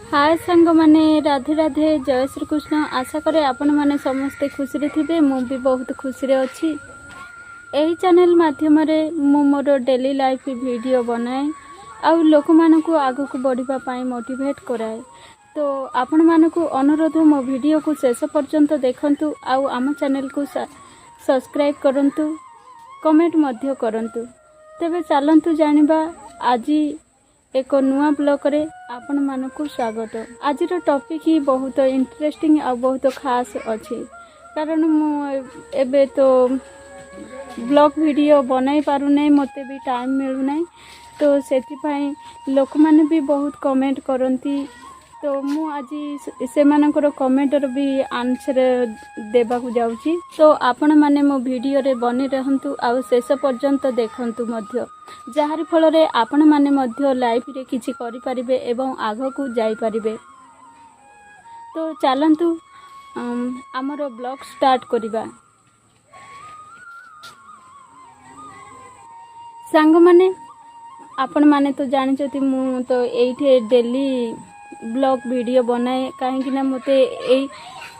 ହାଏ ସାଙ୍ଗମାନେ, ରାଧେ ରାଧେ, ଜୟ ଶ୍ରୀକୃଷ୍ଣ। ଆଶା କରେ ଆପଣମାନେ ସମସ୍ତେ ଖୁସିରେ ଥିବେ। ମୁଁ ବି ବହୁତ ଖୁସିରେ ଅଛି। ଏହି ଚ୍ୟାନେଲ୍ ମାଧ୍ୟମରେ ମୁଁ ମୋର ଡେଲି ଲାଇଫ୍ ଭିଡ଼ିଓ ବନାଏ ଆଉ ଲୋକମାନଙ୍କୁ ଆଗକୁ ବଢ଼ିବା ପାଇଁ ମୋଟିଭେଟ୍ କରାଏ। ତ ଆପଣମାନଙ୍କୁ ଅନୁରୋଧ, ମୋ ଭିଡ଼ିଓକୁ ଶେଷ ପର୍ଯ୍ୟନ୍ତ ଦେଖନ୍ତୁ ଆଉ ଆମ ଚ୍ୟାନେଲକୁ ସବସ୍କ୍ରାଇବ୍ କରନ୍ତୁ, କମେଣ୍ଟ ମଧ୍ୟ କରନ୍ତୁ। ତେବେ ଚାଲନ୍ତୁ ଜାଣିବା ଆଜି ଏକ ନୂଆ ବ୍ଲଗ୍ରେ ଆପଣମାନଙ୍କୁ ସ୍ୱାଗତ। ଆଜିର ଟପିକ୍ ବହୁତ ଇଣ୍ଟରେଷ୍ଟିଂ ଆଉ ବହୁତ ଖାସ୍ ଅଛି, କାରଣ ମୁଁ ଏବେ ତ ବ୍ଲଗ୍ ଭିଡ଼ିଓ ବନାଇ ପାରୁନାହିଁ, ମୋତେ ବି ଟାଇମ୍ ମିଳୁନାହିଁ। ତ ସେଥିପାଇଁ ଲୋକମାନେ ବି ବହୁତ କମେଣ୍ଟ କରନ୍ତି। ତ ମୁଁ ଆଜି ସେମାନଙ୍କର କମେଣ୍ଟର ବି ଆନ୍ସର୍ ଦେବାକୁ ଯାଉଛି। ତ ଆପଣମାନେ ମୋ ଭିଡ଼ିଓରେ ବନି ରହନ୍ତୁ ଆଉ ଶେଷ ପର୍ଯ୍ୟନ୍ତ ଦେଖନ୍ତୁ ମଧ୍ୟ, ଯାହାରି ଫଳରେ ଆପଣମାନେ ମଧ୍ୟ ଲାଇଫରେ କିଛି କରିପାରିବେ ଏବଂ ଆଗକୁ ଯାଇପାରିବେ। ତ ଚାଲନ୍ତୁ ଆମର ବ୍ଲଗ୍ ଷ୍ଟାର୍ଟ କରିବା। ସାଙ୍ଗମାନେ, ଆପଣମାନେ ତ ଜାଣିଛନ୍ତି, ମୁଁ ତ ଏଇଠି ଡେଲି ବ୍ଲଗ୍ ଭିଡ଼ିଓ ବନାଏ, କାହିଁକିନା ମୋତେ ଏଇ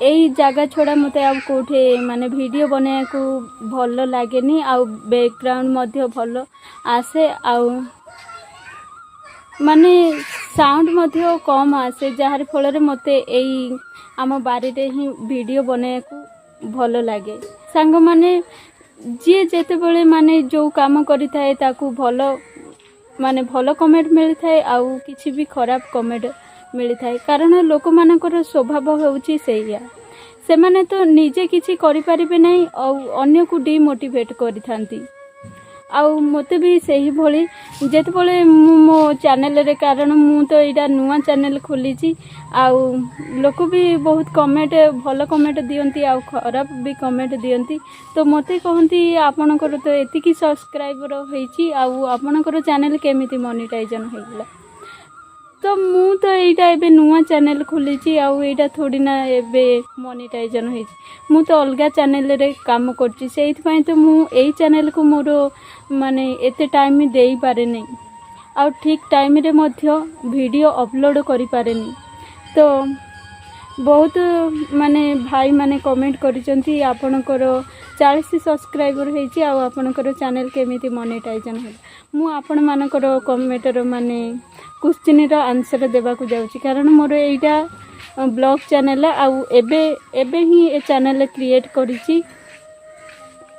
ଏଇ ଜାଗା ଛଡ଼ା ମୋତେ ଆଉ କେଉଁଠି ମାନେ ଭିଡ଼ିଓ ବନାଇବାକୁ ଭଲ ଲାଗେନି। ଆଉ ବ୍ୟାକ୍ଗ୍ରାଉଣ୍ଡ ମଧ୍ୟ ଭଲ ଆସେ ଆଉ ମାନେ ସାଉଣ୍ଡ ମଧ୍ୟ କମ୍ ଆସେ, ଯାହାର ଫଳରେ ମୋତେ ଏଇ ଆମ ବାରିରେ ହିଁ ଭିଡ଼ିଓ ବନାଇବାକୁ ଭଲ ଲାଗେ। ସାଙ୍ଗମାନେ, ଯିଏ ଯେତେବେଳେ ମାନେ ଯେଉଁ କାମ କରିଥାଏ, ତାକୁ ଭଲ ମାନେ ଭଲ କମେଣ୍ଟ ମିଳିଥାଏ ଆଉ କିଛି ବି ଖରାପ କମେଣ୍ଟ ମିଳିଥାଏ, କାରଣ ଲୋକମାନଙ୍କର ସ୍ୱଭାବ ହେଉଛି ସେଇଆ। ସେମାନେ ତ ନିଜେ କିଛି କରିପାରିବେ ନାହିଁ ଆଉ ଅନ୍ୟକୁ ଡିମୋଟିଭେଟ୍ କରିଥାନ୍ତି। ଆଉ ମୋତେ ବି ସେହିଭଳି ଯେତେବେଳେ ମୁଁ ମୋ ଚ୍ୟାନେଲରେ, କାରଣ ମୁଁ ତ ଏଇଟା ନୂଆ ଚ୍ୟାନେଲ ଖୋଲିଛି, ଆଉ ଲୋକ ବି ବହୁତ କମେଣ୍ଟ, ଭଲ କମେଣ୍ଟ ଦିଅନ୍ତି ଆଉ ଖରାପ ବି କମେଣ୍ଟ ଦିଅନ୍ତି। ତ ମୋତେ କହନ୍ତି, ଆପଣଙ୍କର ତ ଏତିକି ସବସ୍କ୍ରାଇବର ହେଇଛି ଆଉ ଆପଣଙ୍କର ଚ୍ୟାନେଲ କେମିତି ମନିଟାଇଜନ୍ ହେଇଗଲା? ତ ମୁଁ ତ ଏଇଟା ଏବେ ନୂଆ ଚ୍ୟାନେଲ ଖୋଲିଛି ଆଉ ଏଇଟା ଥୋଡ଼ି ନା ଏବେ ମନିଟାଇଜନ୍ ହେଇଛି। ମୁଁ ତ ଅଲଗା ଚ୍ୟାନେଲରେ କାମ କରୁଛି, ସେଇଥିପାଇଁ ତ ମୁଁ ଏଇ ଚ୍ୟାନେଲକୁ ମୋର ମାନେ ଏତେ ଟାଇମ୍ ଦେଇପାରେନି ଆଉ ଠିକ୍ ଟାଇମ୍ରେ ମଧ୍ୟ ଭିଡ଼ିଓ ଅପଲୋଡ଼ କରିପାରେନି। ତ ବହୁତ ମାନେ ଭାଇମାନେ କମେଣ୍ଟ କରିଛନ୍ତି, ଆପଣଙ୍କର 40 ସବସ୍କ୍ରାଇବର ହେଇଛି ଆଉ ଆପଣଙ୍କର ଚ୍ୟାନେଲ କେମିତି ମନିଟାଇଜନ୍ ହେଲା? ମୁଁ ଆପଣମାନଙ୍କର କମେଣ୍ଟର ମାନେ କ୍ୱେଶ୍ଚିନ୍ର ଆନ୍ସର୍ ଦେବାକୁ ଯାଉଛି, କାରଣ ମୋର ଏଇଟା ବ୍ଲଗ୍ ଚ୍ୟାନେଲ ଆଉ ଏବେ ଏବେ ହିଁ ଏ ଚ୍ୟାନେଲ କ୍ରିଏଟ୍ କରିଛି।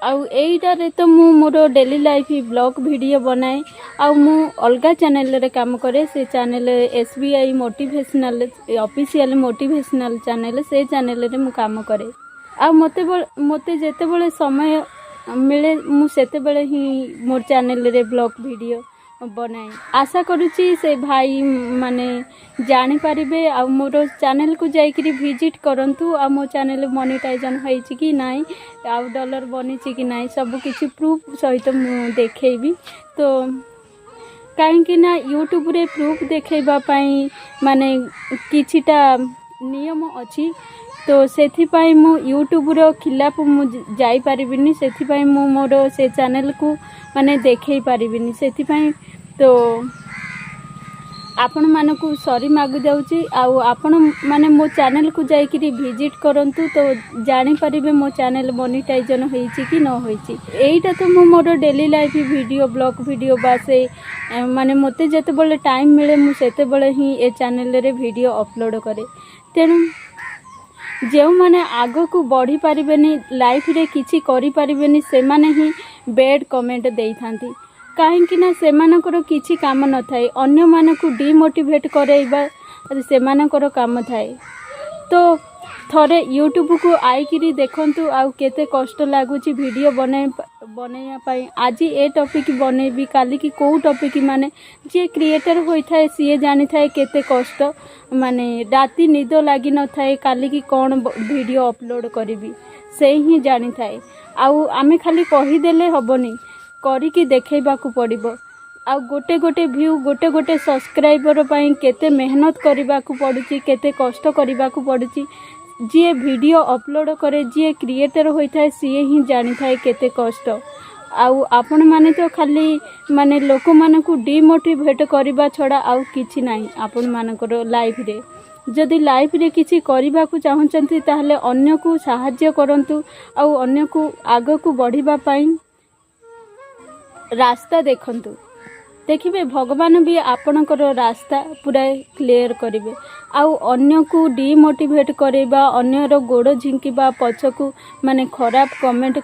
ଆଉ ଏଇଟାରେ ତ ମୁଁ ମୋର ଡେଲି ଲାଇଫ୍ ବ୍ଲଗ୍ ଭିଡ଼ିଓ ବନାଏ ଆଉ ମୁଁ ଅଲଗା ଚ୍ୟାନେଲରେ କାମ କରେ। ସେ channel SBI motivational official motivational channel, ସେ ଚ୍ୟାନେଲରେ ମୁଁ କାମ କରେ। ଆଉ ମୋତେ ଯେତେବେଳେ ସମୟ ମିଳେ, ମୁଁ ସେତେବେଳେ ହିଁ ମୋର ଚ୍ୟାନେଲରେ ବ୍ଲଗ୍ ଭିଡ଼ିଓ ବନାଏ। ଆଶା କରୁଛି ସେ ଭାଇ ମାନେ ଜାଣିପାରିବେ ଆଉ ମୋର ଚ୍ୟାନେଲକୁ ଯାଇକରି ଭିଜିଟ୍ କରନ୍ତୁ ଆଉ ମୋ ଚ୍ୟାନେଲ ମନିଟାଇଜନ୍ ହେଇଛି କି ନାହିଁ ଆଉ ଡଲର ବନିଛି କି ନାହିଁ, ସବୁ କିଛି ପ୍ରୁଫ୍ ସହିତ ମୁଁ ଦେଖେଇବି। ତ କାହିଁକି ନା ୟୁଟ୍ୟୁବରେ ପ୍ରୁଫ୍ ଦେଖେଇବା ପାଇଁ ମାନେ କିଛିଟା ନିୟମ ଅଛି। ତ ସେଥିପାଇଁ ମୁଁ ୟୁଟ୍ୟୁବର ଖିଲାପ ମୁଁ ଯାଇପାରିବିନି, ସେଥିପାଇଁ ମୁଁ ମୋର ସେ ଚ୍ୟାନେଲକୁ ମାନେ ଦେଖେଇ ପାରିବିନି। ସେଥିପାଇଁ ତ ଆପଣମାନଙ୍କୁ ସରି ମାଗି ଯାଉଛି। ଆଉ ଆପଣ ମାନେ ମୋ ଚ୍ୟାନେଲକୁ ଯାଇକରି ଭିଜିଟ୍ କରନ୍ତୁ, ତ ଜାଣିପାରିବେ ମୋ ଚ୍ୟାନେଲ ମନିଟାଇଜନ୍ ହେଇଛି କି ନ ହେଇଛି। ଏଇଟା ତ ମୁଁ ମୋର daily life video, blog video ବା ସେ ମାନେ ମୋତେ ଯେତେବେଳେ ଟାଇମ୍ ମିଳେ, ମୁଁ ସେତେବେଳେ ହିଁ ଏ ଚ୍ୟାନେଲରେ ଭିଡ଼ିଓ ଅପଲୋଡ଼ କରେ। ତେଣୁ ଯେଉଁମାନେ ଆଗକୁ ବଢ଼ିପାରିବେନି, ଲାଇଫରେ କିଛି କରିପାରିବେନି, ସେମାନେ ହିଁ ବେଡ୍ କମେଣ୍ଟ ଦେଇଥାନ୍ତି, କାହିଁକି ନା ସେମାନଙ୍କର କିଛି କାମ ନଥାଏ, ଅନ୍ୟମାନଙ୍କୁ ଡିମୋଟିଭେଟ୍ କରାଇବା ସେମାନଙ୍କର କାମ ଥାଏ। ତ ଥରେ ୟୁଟ୍ୟୁବକୁ ଆଇକିରି ଦେଖନ୍ତୁ ଆଉ କେତେ କଷ୍ଟ ଲାଗୁଛି ଭିଡ଼ିଓ ବନେଇବା ପାଇଁ। ଆଜି ଏ ଟପିକ୍ ବନେଇବି, କାଲିକି କେଉଁ ଟପିକ୍, ମାନେ ଯିଏ କ୍ରିଏଟର୍ ହୋଇଥାଏ ସିଏ ଜାଣିଥାଏ କେତେ କଷ୍ଟ, ମାନେ ରାତି ନିଦ ଲାଗିନଥାଏ, କାଲିକି କ'ଣ ଭିଡ଼ିଓ ଅପଲୋଡ଼ କରିବି, ସେ ହିଁ ଜାଣିଥାଏ। ଆଉ ଆମେ ଖାଲି କହିଦେଲେ ହେବନି, କରିକି ଦେଖେଇବାକୁ ପଡ଼ିବ। ଆଉ ଗୋଟେ ଗୋଟେ ଭ୍ୟୁ, ଗୋଟେ ଗୋଟେ ସବସ୍କ୍ରାଇବର ପାଇଁ କେତେ ମେହନତ କରିବାକୁ ପଡ଼ୁଛି, କେତେ କଷ୍ଟ କରିବାକୁ ପଡ଼ୁଛି, ଯିଏ ଭିଡ଼ିଓ ଅପଲୋଡ଼ କରେ, ଯିଏ କ୍ରିଏଟର୍ ହୋଇଥାଏ, ସିଏ ହିଁ ଜାଣିଥାଏ କେତେ କଷ୍ଟ। ଆଉ ଆପଣମାନେ ତ ଖାଲି ମାନେ ଲୋକମାନଙ୍କୁ ଡିମୋଟିଭେଟ୍ କରିବା ଛଡ଼ା ଆଉ କିଛି ନାହିଁ ଆପଣମାନଙ୍କର ଲାଇଫରେ। ଯଦି ଲାଇଫରେ କିଛି କରିବାକୁ ଚାହୁଁଛନ୍ତି, ତାହେଲେ ଅନ୍ୟକୁ ସାହାଯ୍ୟ କରନ୍ତୁ ଆଉ ଅନ୍ୟକୁ ଆଗକୁ ବଢ଼ିବା ପାଇଁ ରାସ୍ତା ଦେଖନ୍ତୁ। ଦେଖିବେ, ଭଗବାନ ବି ଆପଣଙ୍କର ରାସ୍ତା ପୁରା କ୍ଲିଅର କରିବେ। ଆଉ ଅନ୍ୟକୁ ଡିମୋଟିଭେଟ୍ କରିବା, ଅନ୍ୟର ଗୋଡ଼ ଝିଙ୍କିବା, ପଛକୁ ମାନେ ଖରାପ କମେଣ୍ଟ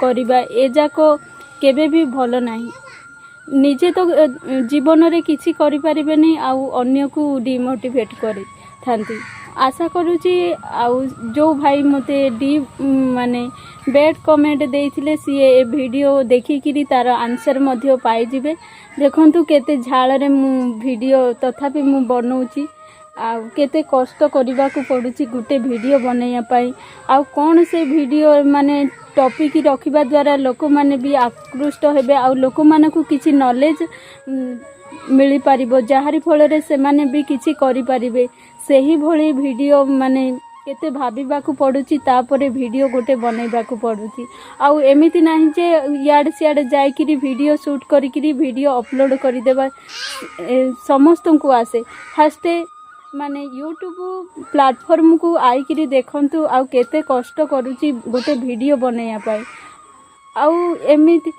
କରିବା, ଏଯାକ କେବେ ବି ଭଲ ନାହିଁ। ନିଜେ ତ ଜୀବନରେ କିଛି କରିପାରିବେନି ଆଉ ଅନ୍ୟକୁ ଡିମୋଟିଭେଟ୍ କରିଥାନ୍ତି। ଆଶା କରୁଛି, ଆଉ ଯେଉଁ ଭାଇ ମୋତେ ମାନେ ବ୍ୟାଡ଼ କମେଣ୍ଟ ଦେଇଥିଲେ, ସିଏ ଏ ଭିଡ଼ିଓ ଦେଖିକିରି ତାର ଆନ୍ସର୍ ମଧ୍ୟ ପାଇଯିବେ। ଦେଖନ୍ତୁ, କେତେ ଝାଳରେ ମୁଁ ଭିଡ଼ିଓ ତଥାପି ମୁଁ ବନଉଛି ଆଉ କେତେ କଷ୍ଟ କରିବାକୁ ପଡ଼ୁଛି ଗୋଟେ ଭିଡ଼ିଓ ବନେଇବା ପାଇଁ। ଆଉ କ'ଣ ସେ ଭିଡ଼ିଓ ମାନେ ଟପିକ୍ ରଖିବା ଦ୍ୱାରା ଲୋକମାନେ ବି ଆକୃଷ୍ଟ ହେବେ ଆଉ ଲୋକମାନଙ୍କୁ କିଛି ନଲେଜ ମିଳିପାରିବ, ଯାହାରି ଫଳରେ ସେମାନେ ବି କିଛି କରିପାରିବେ। ସେହିଭଳି ଭିଡ଼ିଓ ମାନେ କେତେ ଭାବିବାକୁ ପଡ଼ୁଛି, ତାପରେ ଭିଡ଼ିଓ ଗୋଟେ ବନେଇବାକୁ ପଡ଼ୁଛି। ଆଉ ଏମିତି ନାହିଁ ଯେ ଇଆଡ଼େ ସିଆଡ଼େ ଯାଇକିରି ଭିଡ଼ିଓ ସୁଟ୍ କରିକିରି ଭିଡ଼ିଓ ଅପଲୋଡ଼ କରିଦେବା ସମସ୍ତଙ୍କୁ ଆସେ। ଫାଷ୍ଟ ମାନେ ୟୁଟ୍ୟୁବ ପ୍ଲାଟଫର୍ମକୁ ଆଇକିରି ଦେଖନ୍ତୁ ଆଉ କେତେ କଷ୍ଟ କରୁଛି ଗୋଟେ ଭିଡ଼ିଓ ବନେଇବା ପାଇଁ। ଆଉ ଏମିତି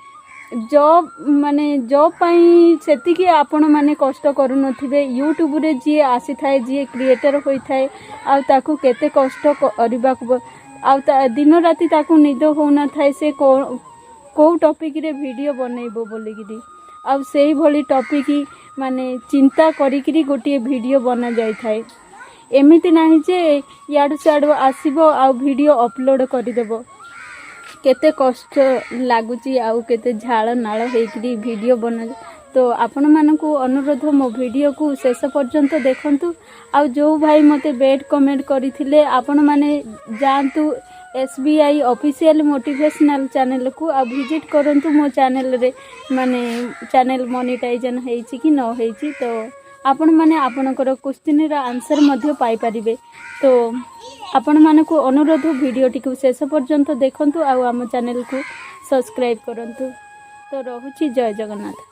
ଜବ୍ ମାନେ ଜବ୍ ପାଇଁ ସେତିକି ଆପଣମାନେ କଷ୍ଟ କରୁନଥିବେ। ୟୁଟ୍ୟୁବରେ ଯିଏ ଆସିଥାଏ, ଯିଏ କ୍ରିଏଟର୍ ହୋଇଥାଏ, ଆଉ ତାକୁ କେତେ କଷ୍ଟ କରିବାକୁ, ଆଉ ତା ଦିନ ରାତି ତାକୁ ନିଦ ହେଉନଥାଏ, ସେ କେଉଁ ଟପିକ୍ରେ ଭିଡ଼ିଓ ବନେଇବ ବୋଲିକିରି। ଆଉ ସେଇଭଳି ଟପିକ୍ ମାନେ ଚିନ୍ତା କରିକିରି ଗୋଟିଏ ଭିଡ଼ିଓ ବନାଯାଇଥାଏ। ଏମିତି ନାହିଁ ଯେ ଇଆଡ଼ୁ ସିଆଡ଼ୁ ଆସିବ ଆଉ ଭିଡ଼ିଓ ଅପଲୋଡ଼ କରିଦେବ। କେତେ କଷ୍ଟ ଲାଗୁଛି ଆଉ କେତେ ଝାଳ ନାଳ ହେଇକିରି ଭିଡ଼ିଓ ବନା। ତ ଆପଣମାନଙ୍କୁ ଅନୁରୋଧ, ମୋ ଭିଡ଼ିଓକୁ ଶେଷ ପର୍ଯ୍ୟନ୍ତ ଦେଖନ୍ତୁ। ଆଉ ଯେଉଁ ଭାଇ ମୋତେ ବେଡ୍ କମେଣ୍ଟ କରିଥିଲେ, ଆପଣମାନେ ଯାଆନ୍ତୁ ଏସ୍ବିଆଇ ଅଫିସିଆଲ ମୋଟିଭେସନାଲ୍ ଚ୍ୟାନେଲକୁ ଆଉ ଭିଜିଟ୍ କରନ୍ତୁ ମୋ ଚ୍ୟାନେଲରେ, ମାନେ ଚ୍ୟାନେଲ ମନିଟାଇଜେସନ୍ ହେଇଛି କି ନ ହେଇଛି। ତ ଆପଣମାନେ ଆପଣଙ୍କର କୋଶ୍ଚିନ୍ର ଆନ୍ସର୍ ମଧ୍ୟ ପାଇପାରିବେ। ତ ଆପଣମାନଙ୍କୁ ଅନୁରୋଧ, ଭିଡ଼ିଓଟିକୁ ଶେଷ ପର୍ଯ୍ୟନ୍ତ ଦେଖନ୍ତୁ ଆଉ ଆମ ଚ୍ୟାନେଲକୁ ସବସ୍କ୍ରାଇବ୍ କରନ୍ତୁ। ତ ରହୁଛି, ଜୟ ଜଗନ୍ନାଥ।